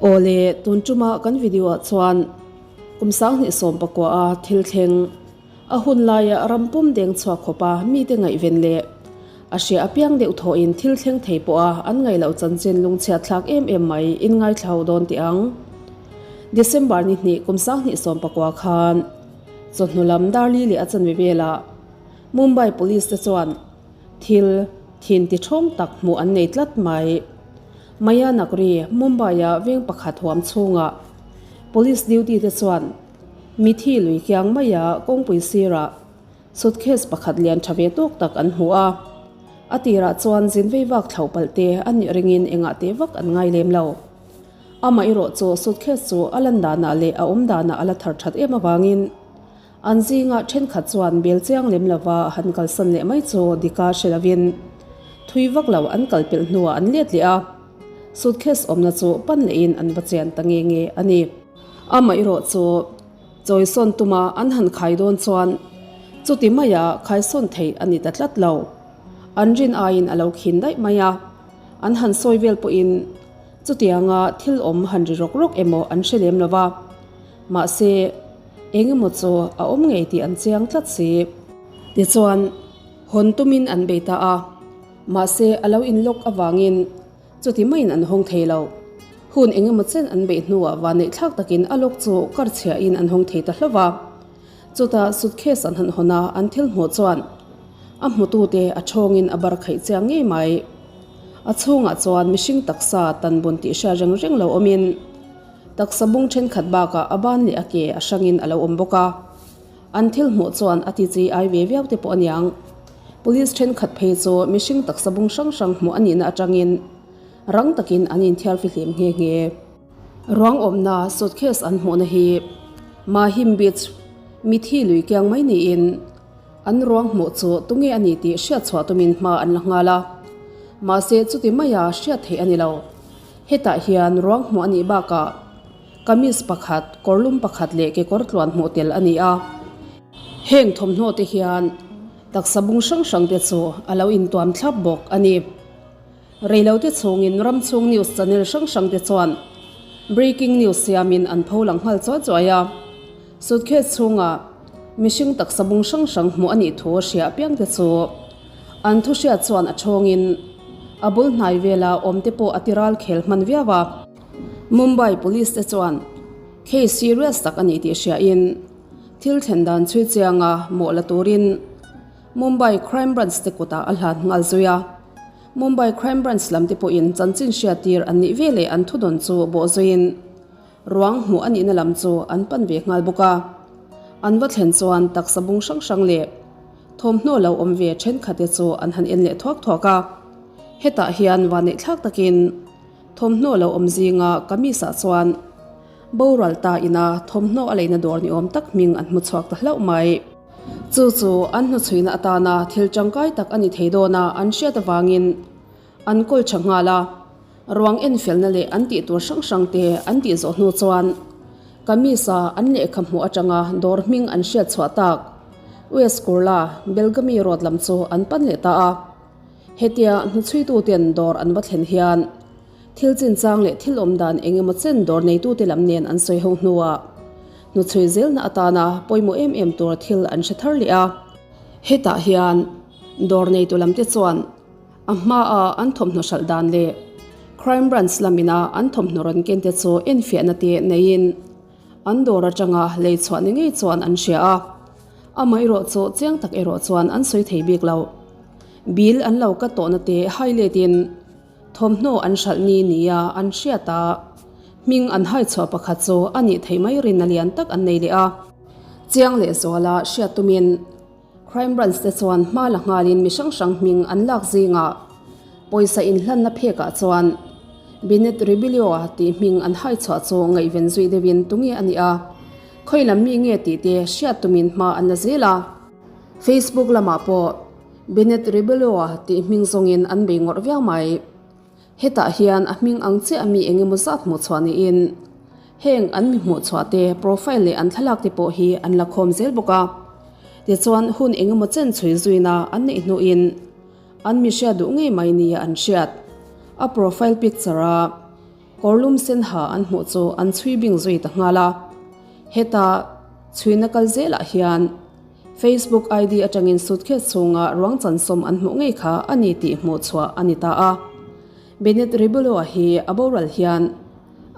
Awle, tun tuma kan video ah chuan kum 2019 a thil thleng a hun laia ram pum deng chhuak khawpa mite ngaihven leh a hria apiang deuh thawhin thil thleng thei pawha an ngaih loh chanchin lungchhiat thlak em em mai in ngaithla ho dawn teh ang. December ni hnih kum 2019 khan chawhnu lam Darli leh a chanve velah Mumbai Police te chuan thil thin ti thawng tak hmuh an nei tlat mai. Maya Nagri, Mumbai-a veng pakhat huam chhungah Police duty te chuan mithi lui kiang maia kawngpui sirah suitcase pakhat lian tha ve tawk tak an hmu a. A tirah chuan zin vei vak thlo palh te a nih ringin engah teh vak an ngai lem lo. Amah erawh chu suitcase chu a lan danah leh a awm danah a la thar that em avangin An zingah thenkhat chuan bel chiang lem lova han kalsan leh mai chu dika hre lovin thui vak lo an kal pelh hnuah an let leh a, suitcase awmna chu pan lehin an va chian ta nge nge a ni. Amaherawh chu chawisawn tuma an han khai dawn chuan chuti maia khaisawn theih a ni ta tlat lo. An rin aiin a lo khin daih mai a, an han sawi vel pawhin chutianga thil awm han ri rawk rawk emaw an hre lem lova, mahse, Eng emaw chu a awm ngei tih an chiang tlat si. Tichuan, hawn tumin an bei ta a, mahse a lo inlock avangin chuti maiin an hawng thei lo. Hun eng emaw chen an beih hnuah vanneih thlak takin a lock chu kar chhiahin an hawng thei ta hlauh va. Chutah suitcase an han hawn a, an thil hmuh chuan a hmutute a thawngin a bar khaih chiang ngei mai. A chhungah chuan mihring taksa tan bun tih hriat reng reng lo awmin, Taksa bung thenkhat bakah a ban leh a ke a hrangin a lo awm bawk a, an thil hmuh chuan a ti chi ai ve viau te pawh a niang. Police thenkhat phei chu mihring taksa bung hrang hrang hmuh a nihna atangin rang takin an inthiar fihlim nghe nghe. Ruang awmna suitcase an hmuhna hi Mahim Beach mithi lui kiang mai niin an ruang hmuh chu tunge a ni tih hriatchhuah tumin hma an la nghal a, mahse chuti maia hriat theih a ni lo. Hetah hian ruang hmuh a nih bakah kamis pakhat, kawrlum pakhat leh kekawr tluan hmuh tel a ni a. Heng thawmhnaw te hian taksa bung hrang hrang te chu a lo intuam thlap bawk a ni. Reilote chhungin ram chhung news channel hrang hrang te chuan breaking news siamin an pho lang nghal chuai chuai a. Suitcase chhungah mihring taksa bung hrang hrang hmuh a nih thu a hria apiang te chu an thu hriat chuan a thawngin a bul hnai vela awm te pawh a ti ral khel hman viau a. Mumbai Police te chuan case serious tak a ni tih hriain thil thlen dan chhui chianga mawh la turin Mumbai Crime Branch te kutah a hlan nghal zui a. Mumbai Crime Branch lam te pawhin chanchin hriattir an nih veleh an thudawn chu bawh zuiin Ruang hmuh a nihna lam chu an pan ve nghal bawk a. An va thlen chuan taksa bung hrang hrang leh thawmhnaw lo awm ve thenkhatte chu an han en leh thuak thuak a. Hetah hian vanneih thlak takin thawmhnaw lo awm zinga kamis ah chuan boral ta ina thawmhnaw a leina dawr ni awm tak hming an hmu chhuak ta hlauh mai. Chu chu an hnuchhuina atana thil tangkai tak a ni thei dawn a an hriat avangin an kawl tha nghal a. Ruang enfelna leh an tih tur hrang hrang te an tih zawh hnu chuan kamis a an lehkha hmuh atanga dawr hming an hriat chhuah tak West Kurla Belgami road lam chu an pan leh ta a. Hetia hnuchhuitu ten dawr an va thlen hian thil chinchang leh thil awm dan eng emaw chen dawr neitute lam nen an sawi ho hnuah hnuchhui zelna atana pawimawh em em tur thil an hre thar leh a. Hetah hian dawr neitu lamte chuan A hmaa an thawmhnaw hralh dan leh Crime Branch lamina an thawmhnaw rawn ken te chu enfiahna te neiin an dawr atanga lei chhuah ni ngei chuan an hria a, amaherawh chu chiang tak erawh chuan an sawi thei bik lo. Bill an lo cut tawhna te hai letin thawmhnaw an hralh ni nia an hriat a, hming an hai chhuah pakhat chu a nih theih mai rinna lian tak an nei leh a. Chiang lehzuala hriat tumin Crime Branch te chuan hma la nghalin mi hrang hrang hming an lak zingah pawisa inhlanna phekah chuan Binet Rebelio-a tih hming an hai chhuah chu ngaihven zui deuhin tunge a nih a, khawi lam mi nge tih te hriat tumin hma an la zel a. Facebook lamah pawh Binet Rebelio-a tih hming zawngin an bei ngawrh viau mai. Hetah hian a hming ang chiah mi eng emaw zat hmuh chhuah niin heng an mi hmuh chhuah te profile leh an thlalak te pawh hi an la khawm zel bawk a. Tichuan hun eng emaw chen chhui zuina an neih hnuin an mi hriat duh ngei mai nia an hriat. A profile picture a. Kawrlum sen ha an hmuh chu an chhui bing zui ta nghal a. Heta chhuina kal zelah hian Facebook ID atangin suitcase chhunga ruang chansawm an hmuh ngei kha a ni tih hmuh chhuah a ni ta a. Bennett Rebelo-a hi a boral hian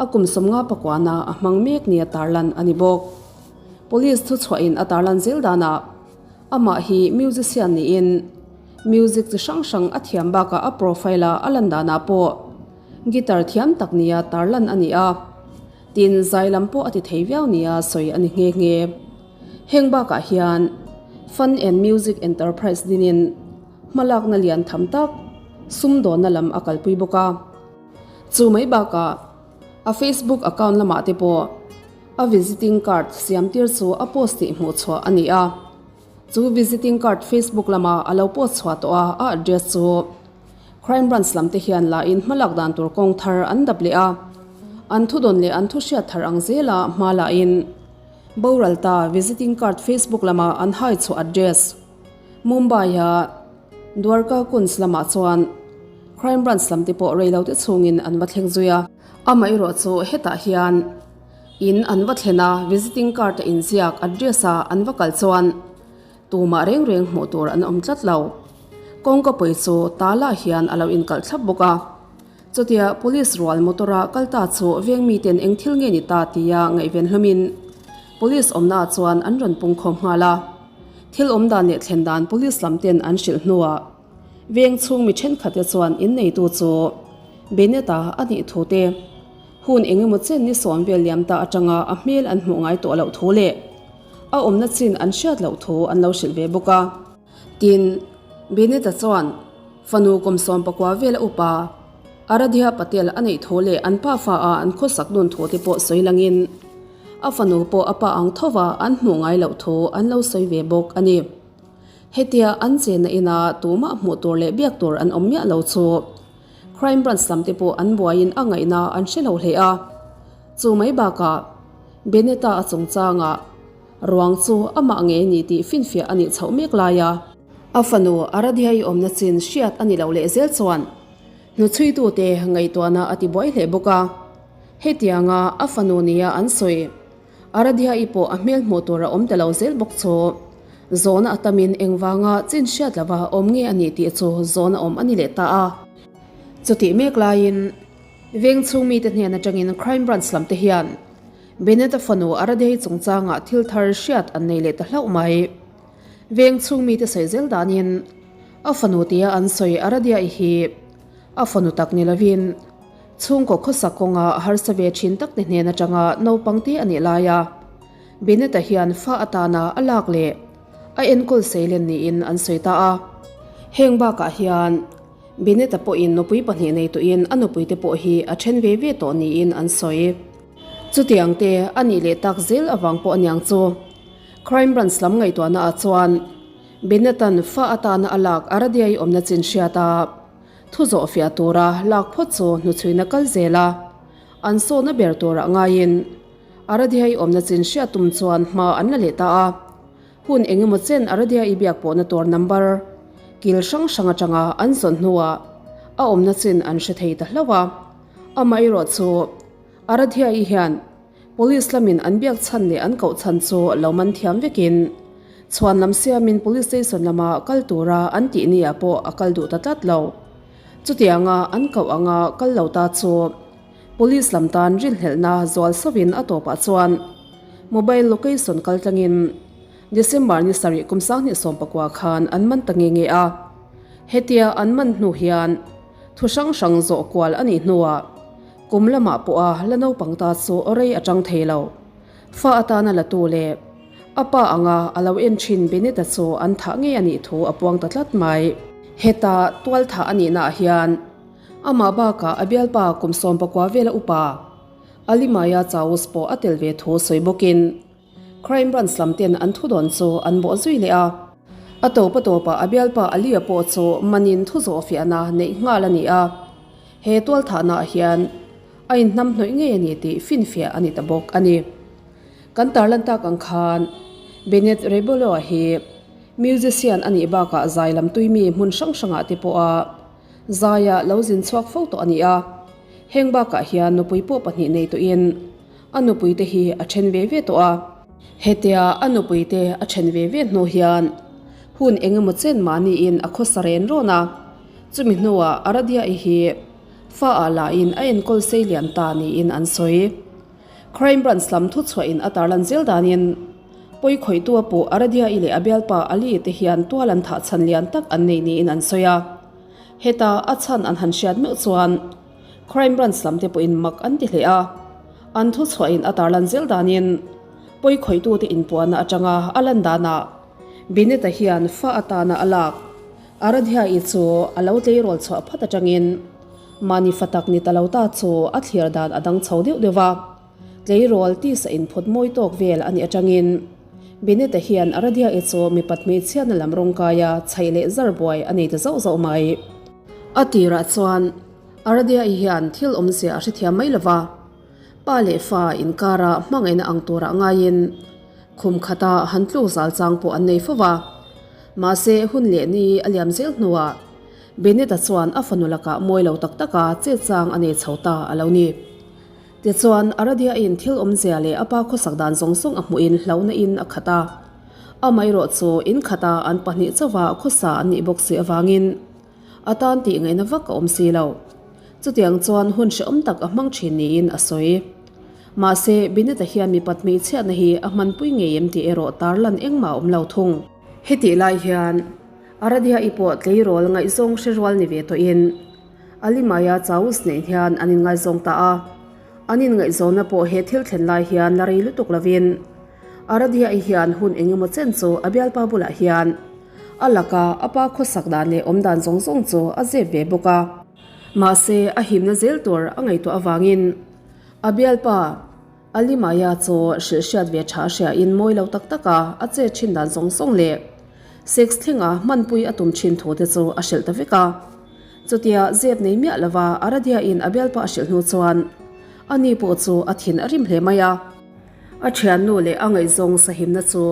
a kum 50 pakuana a hmang mek nia tarlan a ni bawk. Police thuchhuahin a tarlan zel danah amah hi musician niin music chi hrang hrang a thiam bakah a profile-a a lan danah pawh guitar thiam tak nia tarlan a ni a. Tin, zai lam pawh a ti thei viau nia sawi a ni nghe nghe. Heng bakah hian Fun and Music Enterprise dinin hmalakna lian tham tak sumdawnna lam a kalpui bawk a. Chu mai bakah a Facebook account lamah te pawh a visiting card siam tir chu a post tih hmuh chhuah a ni a. Chu visiting card Facebook lama a lo post chhuah tawh a, a address chu Crime Branch lam te hian la in hmalak dan tur kawng thar an dap leh a. An thudawn leh an thu hriat thar ang zela hma la in boral ta visiting card Facebook lama an hai chhuah address Mumbai-a Dwarka Kunj lamah chuan Crime Branch lam te pawh rei lo te chhungin an va thleng zui a. Amaherawh chu hetah hian in an va thlen a, visiting card a inziak address a an va kal chuan tumah reng reng hmuh tur an awm tlat lo. Kawngka pawi chu tala hian a lo inkalh thlap bawk a. Chutia police rual motor a kal ta chu veng miten eng thil nge ni ta tia ngaihven hlawmin police awmna ah chuan an rawn pung khawm nghal a. Thil awm dan leh thlen dan police lam ten an hrilh hnuah veng chhung mi thenkhat te chuan inneitu chu Bennett-a a nih thu te, hun eng emaw chen ni sawm vel liam ta atanga a hmel an hmuh ngai tawh loh thu leh a awmna chin an hriat loh thu an lo hrilh ve bawk a. Tin, Bennett-a chuan fanu kum 19 vela upa Aradhya Patel a neih thu leh an pa fa a an khawsak dun thu te pawh sawi langin a fanu pawh a pa ang thova an hmuh ngai loh thu an lo sawi ve bawk a ni. Hetia an chenna ina tumah hmuh tur leh biak tur an awm miah lo chu Crime Branch lam te pawh an buaiin a ngaihna an hre lo hle a. Chu mai bakah Bennett-a a chungchangah Ruang chu amah nge ni tih finfiah a nih chhoh mek lai a. A fanu Aradhya-i awmna chin hriat a ni lo leh zel chuan hnuchhuitute ngaihtuahna a ti buai hle bawk a. Hetianga a fanu nia an sawi Aradhya-i pawh a hmel hmuh tur a awm ta lo zel bawk chu zawhna a tamin engvanga chin hriat lova awm nge a nih tih chu zawhna awm a ni leh ta a. Chutih mek laiin veng chhung mite hnen atangin Crime Branch lam te hian Bennett-a fanu Aradhei chungchangah thil thar hriat an nei leh ta hlauh mai. Veng chhung mite sawi zel danin a fanu tia an sawi Aradhia-i hi a fanu tak ni lovin chhungkaw khawsak kawnga harsa ve thin tak te hnen atanga naupang te a nih laia Bennett-a hian fa atana a lak leh a enkawl seilen niin an sawi ta a. Heng bakah hian Bennett-a pawhin nupui pahnih nei tawhin a nupuite pawh hi a then ve ve tawh niin an sawi. Chutiang te a nih leh tak zel avang pawh aniang chu Crime Branch lam ngaihtuahna ah chuan Bennett-a'n fa atana a lak Aradhya-i awmna chin hriat a thu zawh fiah tura lak phawt chu hnuchhuina kal zel a, an sawhna ber turah ngaiin Aradhya-i awmna chin hriat tum chuan hma an la leh ta a. Hun eng emaw chen Aradhya-i biak pawhna tur number kil hrang hrang atanga an zawn hnuah a awmna chin an hre thei ta hlauh a, amaherawh chu Aradhya-i hian Police lamin an biak chhan leh an koh chhan chu lo man thiam vekin chhuan lam siamin Police Station lama kal tura an tih ni ah pawh a kal duh ta tlat lo. Chutianga an koh anga kal lo ta chu Police lam tan rinhlelhna zual sauhin a tawpah chuan mobile location kal tlangin December ni sarih kum 2019 khan an man ta nge nge a. Hetia an man hnu hian thu hrang hrang zawh kual a nih hnuah Kum lamah pawha la naupang ta chu rei a tang thei lo. Fa atana la tu leh a pa anga a lo en thin Benita chu an thah ngei a nih thu a puang ta tlat mai. Heta tual thah a nihnaah hian amah bakah a bialpa kum 19 vela upa Alimaya Chaus pawh a tel ve thu sawi bawkin Crime Branch lam ten an thudawn chu an bawh zui leh a. A tawp a tawpah a bialpa Alia pawh chu manin thu zawhfiahna neih nghal a ni a. He tualthahnaah hian a inhnam hnawih ngei a ni tih finfiah a ni ta bawk a ni. Kan tarlan tak ang khan Bennett Rebolo-a hi musician a nih bakah zai lam tui mi hmun hrang hrangah te pawha zaia lo zin chhuak fo tawh a ni a. Heng bakah hian nupui pawh pahnih nei tawhin a nupuite hi a then ve ve tawh a. Hetia a nupuite a then ve ve hnu hian hun eng emaw chen mahniin a khawsa ren rawn a, chumi hnuah Aradia-i hi fa ah lahin a enkawl sei lian ta niin an sawi. Crime Branch lam thuchhuahin a tarlan zel danin pawi khawihtu a puh Aradia-i leh a bialpa Ali te hian tual an thah chhan lian tak an nei niin an sawi a. Heta a chhan an han hriat meuh chuan Crime Branch lam te pawhin mak an ti hle a, an thuchhuahin a tarlan zel danin pawi khawihtute inpuahna atanga a lan danah Bineta hian fa atana a lak Aradhya-i chu a lo tleirawl chhuah phat atangin mahni fa tak ni ta lo ta chu a thlir dan a dang chho deuh deuh va. Tleirawl tisa inphut mawi tawk vel a nih atangin Beneta hian Aradia-i chu mipat hmeichhiatna lam rawngkaia chhaih leh zar buai a nei ta zauh zauh mai. A tirah chuan Aradia-i hian thil awmzia a hrethiam mai lova, pa leh fa inkara hmangaihna ang turah ngaiin khum khata han tluk zal chang pawh an nei fo va. Mahse hun leh ni a liam zel hnuah Beneta chuan a fanu lakah mawi lo tak taka chet chang a nei chho ta a lo ni. Tichuan, Aradia-in thil awmzia leh a pa khawsak dan zawng zawng a hmuhin hlauhna in a khat a. Amaherawh chu in khata an pahnih chauha khawsa an nih bawk si avangin a tan tih ngaihna vak a awm si lo. Chutiang chuan hun hrehawm tak a hmang thin niin a sawi. Mahse, Bineta hian mipat hmeichhiatna hi a hmanpui ngei em tih erawh tarlan engmah a awm lo thung. Hetih lai hian Aradia-i pawh tleirawl ngaihzawng hre rual ni ve tawhin, Alimaya Chaus nen hian an inngaizawng ta a, an inngaihzawnna pawh he thil thlen lai hian la rei lutuk lovin Aradhya-i hian hun eng emaw chen chu a bialpa bulah hian a laka a pa khawsak dan leh awm dan zawng zawng chu a zep ve bawk a. Mahse, a himna zel tur a ngaihtuah avangin a bialpa Alimaya chu hrilh hriat ve tha hriain mawi lo tak taka a chet thin dan zawng zawng leh sex thlenga hmanpui a tum thin thu te chu a hrilh ta vek a. Chutia zep nei miah lova Aradhya-in a bialpa a hrilh hnu chuan ani pawh chu a thin a rim hle mai a. A thiannu leh a ngaihzawng sahimna chu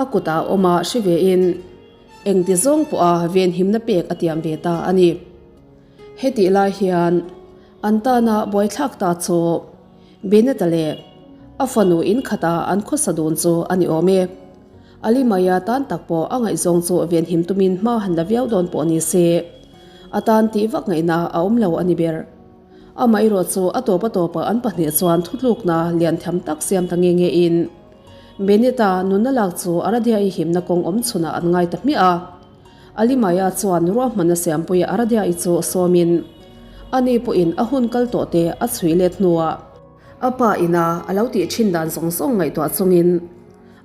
a kutah awm a hre vein engti zawng pawha venhimna pek a tiam ve ta a ni. Hetih lai hian an tana buaithlak ta chu Beneta leh a fanu in khata an khawsa dun chu a ni awm e. Alimaya tan tak pawh a ngaihzawng chu venhim tumin hma han la viau dawn pawh ni se, a tan tih vak ngaihna a awm lo a ni ber. Amaherawh chu a tawp a tawpah an pahnih chuan thutlukna lian tham tak siam ta nge nge in Benita nunna lak chu Aradhya-i himna kawng awm chhunah an ngai ta hmiah a. Alimaya chuan ruahmanna siampuia Aradhya-i chu sawmin ani pawhin a hun kal tawh te a chhui let hnuah a pa ina a lo tih thin dan zawng zawng ngaihtuah chungin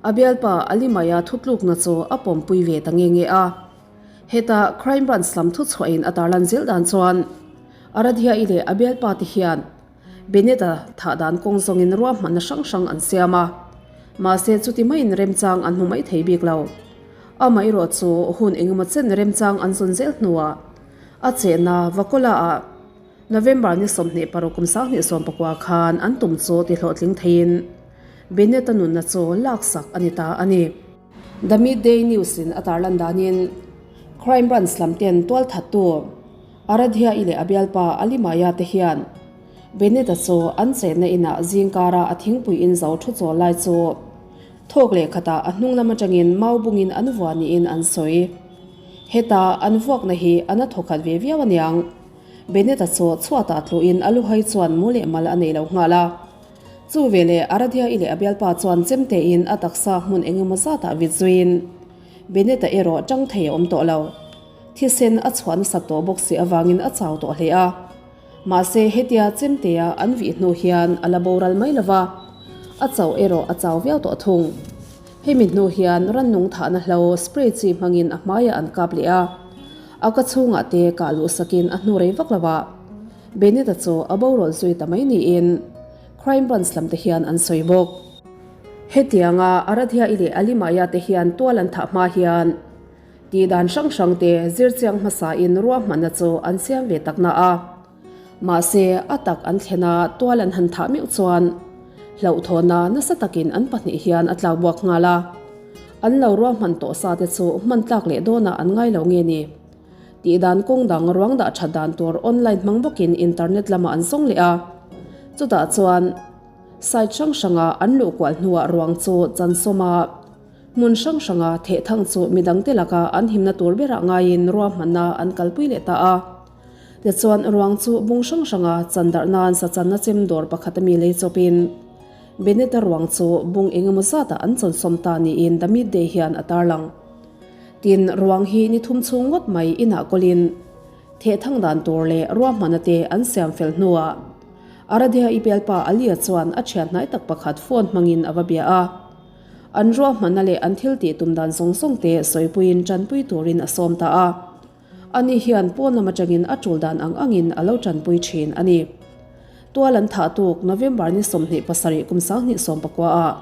A bialpa Alimaya thutlukna chu a pawmpui ve ta nge nge a. Heta Crime Branch lam thuchhuahin a tarlan zel dan chuan Aradhya-i leh a bialpa te hian Beneta thah dan kawng zawngin ruahmanna hrang hrang an siam a. Mahse chuti maiin remchang an hmu mai thei bik lo. Amaherawh chu hun engemaw chen remchang an zawn zel hnuah a chehna Vakola-ah November ni 26 kum 2019 khan an tum chu ti hlawhtling theiin Bennett-a nunna chu laksak a ni ta a ni. The Midday News-in a tarlan danin Crime Branch lam ten tualthattu Aradhya-i leh a bialpa Alimaya te hian Bennett-a chu an chenna inah zingkara a thingpui in zo thu chawl lai chu thawk leh khatah a hnung lam atangin mau bungin an vuah niin an sawi. Heta an vuakna hi a na thawkhat ve viau aniang. Bennett-a chu chhuatah tluhin a luhai chuan mu leh mal a nei lo nghal a. Chu veleh Aradhya-i leh a bialpa chuan chemtein a taksa hmun eng emaw zatah vit zuiin Bennett-a erawh tang thei a awm tawh lo. Thisen a chhuah nasat tawh bawk si avangin a chau tawh hle a. Mahse hetia chemtea an vih hnu hian a la boral mai lo va, a chauh erawh a chau viau tawh thung. Hemi hnu hian rannung thahna hlo spray chi hmangin a hmaiah an kap leh a. A ka chhungah te kah luh sakin a hnu rei vak lo a, Benita chu a borawl zui ta mai niin Crime Branch lam te hian an sawi bawk. Hetianga Aradhya-i leh Alimaya te hian tual an thah hma hian tih dan hrang hrang te zirchiang hmasain ruahmanna chu an siam ve tak na a. Mahse, a tak an thlen a, tual an han thah meuh chuan hlauhthawna nasa takin an pahnih hian a tlak buak nghal a. An lo ruahman tawh sa te chu hman tlak leh dawnah an ngai lo nge ni? Tihdan kawng dang ruang dah that dan tur online hmang bawkin internet lamah an zawng leh a. Chutah chuan site hrang hranga an luh kual hnuah ruang chu chansawm a, hmun hrang hranga thehthang chu midangte laka an himna tur berah ngaiin ruahmanna an kalpui leh ta a. Tichuan ruang chu bung hrang hranga chan darh nan sachanna chem dawr pakhat ami lei chawpin Bennett-a ruang chu bung engemaw zatah an chawnsawm ta niin The Midday hian a tarlang. Tin, ruang hi ni thum chhung ngawt mai inah kawlin thehthang dan tur leh ruahmanna te an siam fel hnuah Aradhya i bialpa Alia chuan a thian hnai tak pakhat phone hmangin a va bia a. An ruahmanna leh an thil tih tum dan zawng zawng te sawipuiin tanpui turin a sawm ta a. Ani hian pawn lam atangin a tul dan ang angin a lo tanpui thin a ni. Tual an thah tuk November ni 27 kum 2019 ah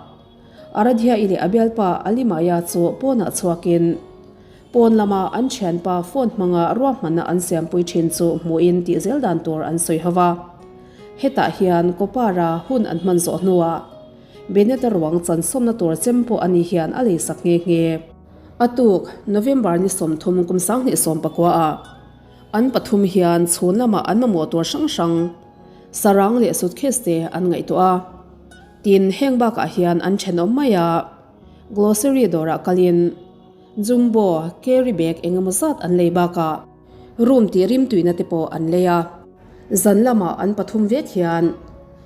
Aradhya-i leh a bialpa Ali Maya chu pawnah chhuakin pawn lama an thianpa phone hmanga ruahmanna an siampui thin chu hmuhin tih zel dan tur an sawi ho va. Hetah hian Kopara hun an hman zawh hnuah Bennett-a ruang chansawmna tur chem pawh ani hian a leisak nghe nghe. A tuk, November ni 30 kum 2019 ah an pathum hian chhun lamah an mamawh tur hrang hrang sarang leh suitcase te an ngaihtuah a. Tin, heng bakah hian an thenawm mai a, glossary dawrah kalin Jumbo carry bag eng emaw zat an lei bakah room tih rimtuina te pawh an lei a. Zan lamah an pathum vek hian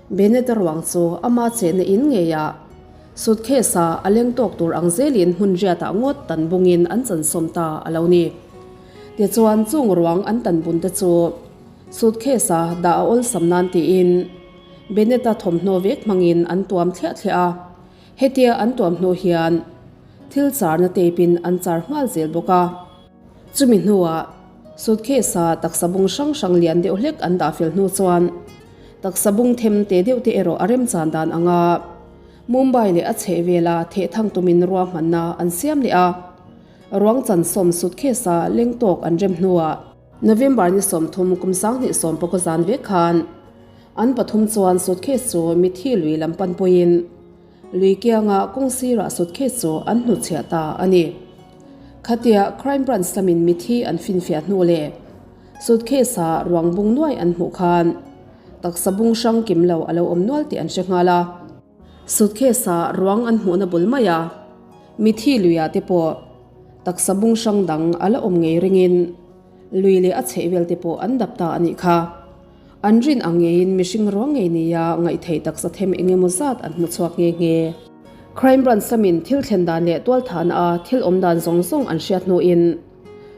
Bennett-a ruang chu ama chenna in ngeiah suitcase-a a leng tawk tur ang zelin hmun riatah ngawt tan bungin an chansawm ta a lo ni. Tichuan chung ruang an tan bun te chu suitcase-a dah a awlsam nan tiin Bennett-a thawmhnaw vek hmangin an tuam thliah thliah a, hetia an tuam hnu hian thil charna tape-in an char nghal zel bawk a. Chumi hnuah suitcase-a taksa bung hrang hrang lian deuh hlek an dah fel hnu chuan taksa bung them te deuh te erawh a remchan dan anga Mumbai leh a chhehvela thehthang tumin ruahmanna an siam leh a, ruang chansawm suitcase-a leng tawk an rem hnuah November ni 30 kum 2019 zan vek khan an pathum chuan suitcase chu mithi lui lam pan pawhin lui kianga kawng sirah suitcase chu an hnutchhiah ta a ni. Khatia Crime Branch lamin mithi an finfiah hnu leh suitcase-a ruang bung nuai an hmuh khan taksa bung hrang kim lo a lo awm nual tih an hre nghal a. Suitcase-a ruang an hmuhna bul mai a, mithi luiah te pawh Taksa bung hrang dang a la awm ngei ringin lui leh a chhehvel te pawh an dap ta a nih kha. An rin ang ngeiin mihring ruang ngei nia ngaihtheih taksa them eng emaw zat an hmu chhuak nghe nghe. Crime Branch lamin thil thlen dan leh tualthahna a thil awm dan zawng zawng an hriat hnuin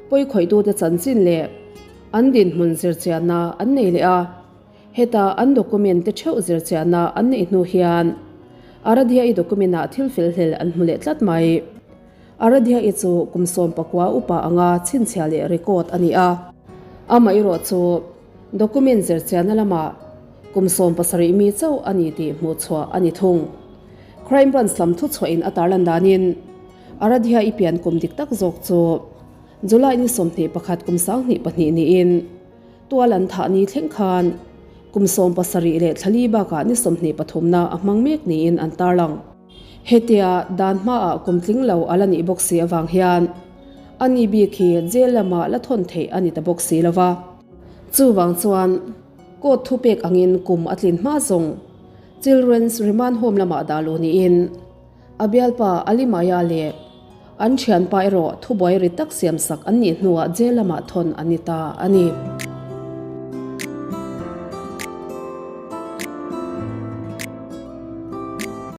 pawikhawih-tute chanchin leh an dinhmun zirchianna an nei leh a. Heta an document te theuh zirchianna an neih hnu hian Aradhya-i document-ah thil felhlel an hmu leh tlat mai. Aradhya-i chu kum 19 upa anga chhinchhiah leh record a ni a. Amaherawh chu document zirchianna lamah kum 17 mi chauh a ni tih hmuhchhuah a ni thung. Crime Branch lam thuchhuahin a tarlan danin Aradhya-i pian kum dik tak zawk chu July ni 21 kum 2002 niin Tual an thah ni thleng khan kum 70 leh thlali bakah ni 23 na a hmang mek niin an tarlang. Hetia dan hmaah kum tling lo a la nih bawk si avang hian a ni bik hi jail lamah la thawn theih a ni ta bawk si lova. Chuvang chuan court thupek angin kum a tlin hma zawng Children's Remand Home lamah dah luh niin a bialpa Ali Maya leh an thianpa erawh thubuai ri tak siamsak an nih hnuah jail lamah thawn an ni ta a ni.